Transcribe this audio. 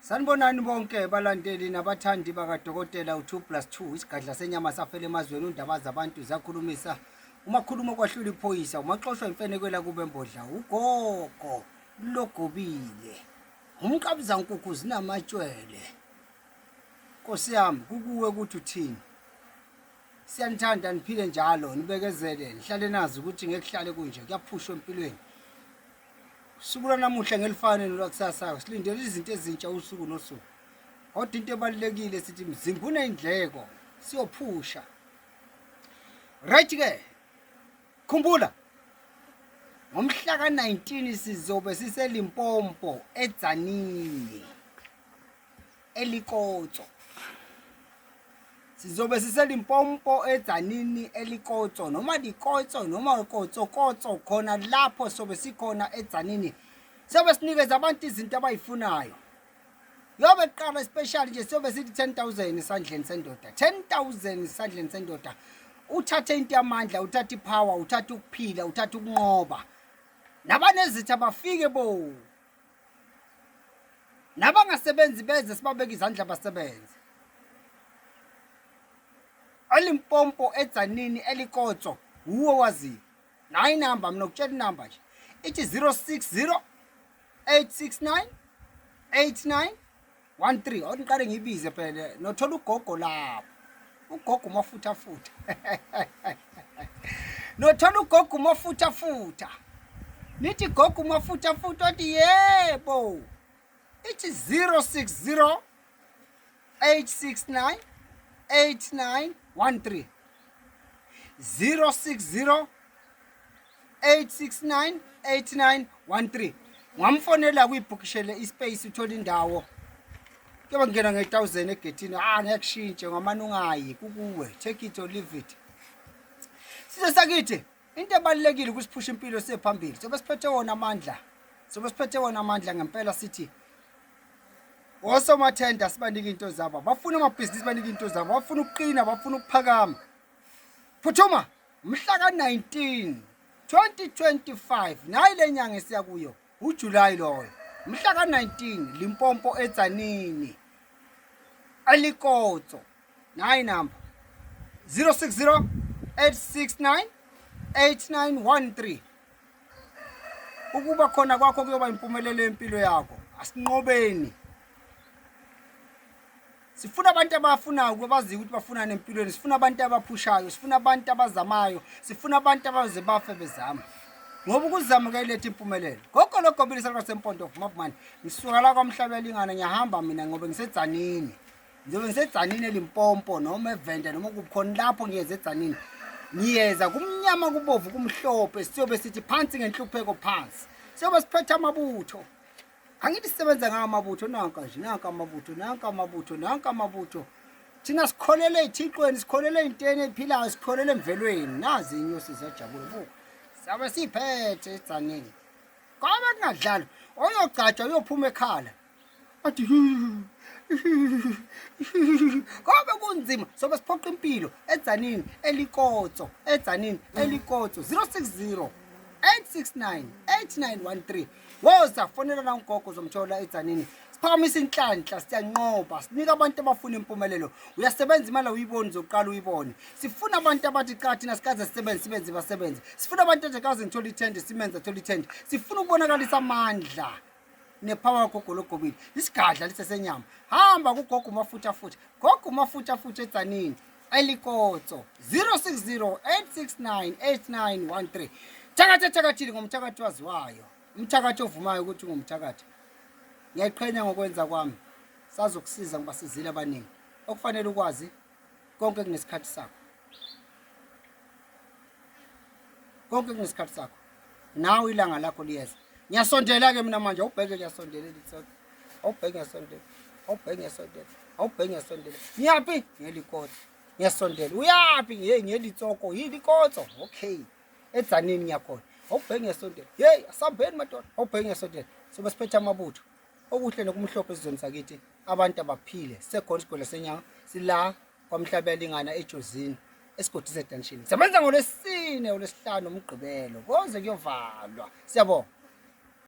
Sanibonani bonke balandeli nabathandi bakadokotela u-2 plus 2 isigadla senyama safela emazweni undaba zabantu zakhulumisa umakhuluma kwahlula iphoyisa umaxoshwa imfenekwela kube mbodla ugogo logobile umqabuzankukhu zinamatshwele Nkosi yami kukuwe ukuthi uthini Siyanithanda niphile njalo nibekezele nihlale nazi ukuthi ngeke kuhlale kunje kuyaphushwa empilweni Usuku lwanamuhla ngelifane nolwakusasa silindele izinto ezintsha usuku nosuku. Kodwa into ebalulekile sithi mzimba uneyindleko siyophusha. Right ke. Khumbula ngomhla ka-19 sizobe siseLimpopo eDzanini. Elikotso. Sizobe siseLimpopo eDzanini elikotso noma likotso noma kotso kotso khona lapho sobe sikhona eDzanini. Siyobe sinikeza abantu izinto abayifunayo. Yobe kuqala special nje siyobe sithi 10000 esandleni sendoda. 10000 esandleni sendoda. Uthathe into yamandla, uthathe ipower, uthathe ukuphila, uthathe ukunqoba. Nabanezitha bafike bo. Nabangasebenzi beze sibabeke izandla basebenze. ELimpopo eDzanini elikotso wuwe waziyo. Nayi inamba mina ukutshela inamba nje. Ithi 060 869 89 13 awuthi ngiqale ngiyibize phela nothola ugogo lapho ugogo umafutha futha nothola ugogo umafutha futha nithi gogo umafutha futha othi yebo ithi 060 869 8913 060 869 8913 ngamfonela kuyibhukishele ispace uthola indawo kuyoba ngena nge-1000 egethini ah ngeke kushintshe ngamane ungayi kukuwe take it or leave it sizwe sakithi into ebalulekile ukusiphusha impilo siye phambili sobe siphethe wona amandla sobe siphethe wona amandla ngempela sithi osomathenda sibanike into zabo bafuna amabhizinisi banike into zabo bafuna ukuqina bafuna ukuphakama phuthuma Mhla ka-19 2025 nayi le nyanga esiya kuyo uJuly loyo mhla ka-19 Limpopo eTsanini elikotso nayi number 060 869 8913 ukuba khona kwakho kuyoba impumelelo yempilo yakho asinqobeni Sifuna abantu abafunayo ukuba baziyo ukuthi bafunani empilweni, sifuna abantu abaphushayo, sifuna abantu abazamayo, sifuna abantu abaze bafe bezama. Ngoba ukuzama kuyayiletha impumelelo. Gogo logobile salwasempondo vuma vumani. Ngisuka la kwamhlabelingana ngiyahamba mina ngoba ngisedzanini. Ngizobe ngisedzanini eLimpopo noma eVenda noma kukhona lapho ngiyeza edzanini. Ngiyeza kumnyama kubovu kumhlophe siyobe sithi phansi ngenhlupheko phansi. Siyobe siphethe amabutho. Angithi sisebenza ngawo amabutho nanka nje nanka amabutho nanka amabutho nanka amabutho thina sikholele ey'thixweni sikholele ey'ntweni ey'philayo sikholele emvelweni nazi iy'nyosi ziyajabula buka sabe siyiphethe edzaneni kwabe kungadlalwa oyogcatshwa uyophuma ekhala athi kwabe kunzima sobe siphoqa impilo edzanini elikotso edzanini elikotso 060 869 8913 Woza fonela la ugogo uzomthola edzanini. Siphakamisa inhlanhla siyanqoba sinika abantu abafuna impumelelo. Uyasebenza imali awuyiboni uzoqala uyibone. Sifuna abantu abathi cha thina sikaze sisebenze sibenze basebenze. Sifuna abantu athi kaze ngithola ithende simenze athole ithende. Sifuna ukubonakalisa amandla nepower gogo logobile. Isigadla lisesenyama. Hamba kugogo umafutha futha. Gogo umafutha futha edzanini. Elikotso 060 869 8913 Thakatha thakathile ngomthakathi waziwayo umthakathi ovumayo ukuthi ungumthakathi ngiyayiqhenya ngokwenza kwami sazokusiza ngibasizile abaningi okufanele ukwazi konke kunesikhathi sakho konke kunesikhathi sakho nawe ilanga lakho liyeza ngiyasondela ke mina manje awubheke ngiyasondela elitsotsi awubheke ngiyasondela awubheke ngiyasondela awubheke ngiyasondela ngiyaphi ngelikotso ngiyasondela uyaphi hey ngelitsoko yini ikotso okay edzanini ngiyakhona awubheke ngiyasondela hey asambeni madoda awubheke ngiyasondela sobe siphethe amabutho okuhle nokumhlophe esizweni sakithi abantu abaphile sekhona isigwele senyanga sila kwamhlabuyalingana ejozini esigodini sedanshini sebenza ngolwesine olwesihlanu umgqibelo koze kuyovalwa siyabonga.